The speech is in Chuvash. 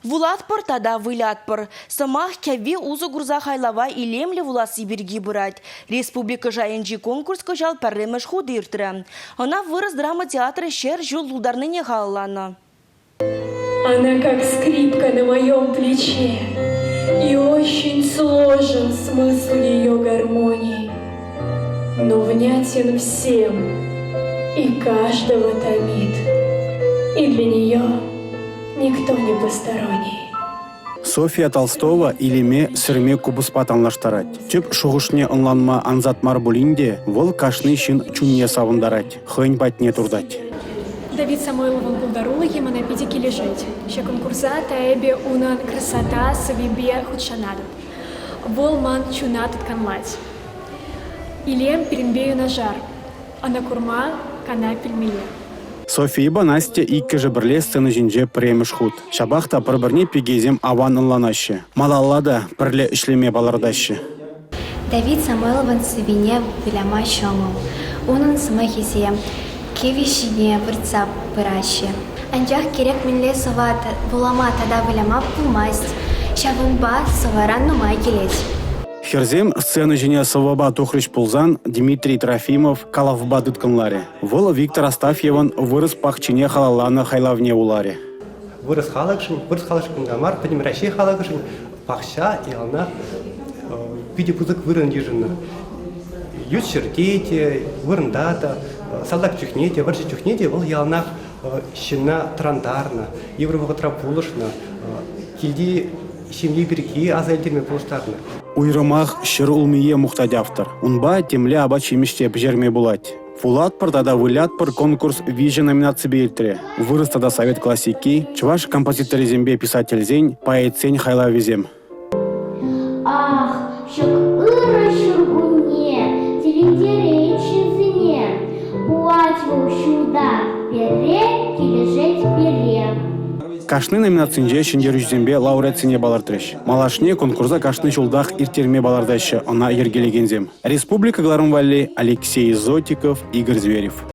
Вулатпӑр тата вылятпӑр. Сӑмах кӗвви усӑ курса хайлава илемлӗ вуласси пирки пырать. Республика шайӗнчи конкурс кӑҫал пӗрремӗш хут иртрӗ. Ӑна вырӑс драма театрӗ 100 ҫул тултарнине халалланӑ. Она как скрипка на моем плече, И очень сложен смысл ее гармонии, Но внятен всем и каждого томит, И для нее никто не посторонний. Софья Толстова илеме сӗрме купӑспа танлаштарать. Тӗп шухӑшне ӑнланма ансат мар пулин те вӑл кашни ҫын чунне савӑнтарать, хӑйӗн патне туртать. Давид Самойловӑн пултарулӑхӗ мана питӗ килӗшет. Ҫак конкурса та эпӗ унӑн «Красота» сӑввипе хутшӑнатӑп. Вӑл ман чуна тыткӑнлать. Илем пирӗнпе юнашар. Ӑна курма кана пӗлмелле. Софийӑпа Настя иккӗшӗ пӗрле сцена ҫинче пӗрремӗш хут. Ҫапах та пӗр-пӗрне пикесем аван ӑнланаҫҫӗ. Малалла та пӗрле ӗҫлеме палӑртаҫҫӗ. Давид Самойловӑн сӑввине выляма ҫӑмӑл. Унӑн сӑмахӗсем кӗвӗ ҫине выртса пыраҫҫӗ. Анчах кирек мӗнле сӑвва вулама тата выляма пулмасть, ҫавӑнпа сӑвӑран нумай килет. Хӗрсем сцена ҫине сӑвӑпа тухрӗҫ пулсан Дмитрий Трофимов калавпа тыткӑнларӗ. Вӑл Виктор Астафьевӑн вырӑс пахчине халалланӑ хайлавне вуларӗ. Вырӑс халӑхшӑн, вырӑс халӑхшӑн кӑна мар, пӗтӗм Раҫҫей халӑхӗшӗн пахча яланах питӗ пысӑк вырӑн йышӑннӑ. Ют ҫӗрте те, вырӑнта та, салтак чухне те, вӑрҫӑ чухне те вӑл яланах ҫынна тӑрантарнӑ, йывӑр вӑхӑтра пулӑшнӑ, килти ҫемье пирки аса илтерме пулӑштарнӑ. Уйрӑмах ҫӗрулмие мухтать автор. Унпа темле апат-ҫимӗҫ те пӗҫерме пулать. Вулатпӑр тата вылятпӑр конкурс виҫӗ номинаципе иртрӗ. Вырӑс тата совет классики, чӑваш композиторӗсемпе писательсен, поэтсен хайлавӗсем. Ах, ҫак ырӑ ҫуркунне тӗлӗнтерет ҫынсене. Пулать вӑл ҫулта пӗрре, килӗшет пире. Кашни номинацинче ҫӗнтерӳҫӗсемпе лауреатсене палӑртрӗҫ. Малашне конкурса кашни ҫултах ирттерме палӑртаҫҫӗ ӑна йӗркелекенсем. Республика кӑларӑм валли Алексей Зотиков, Игорь Зверев.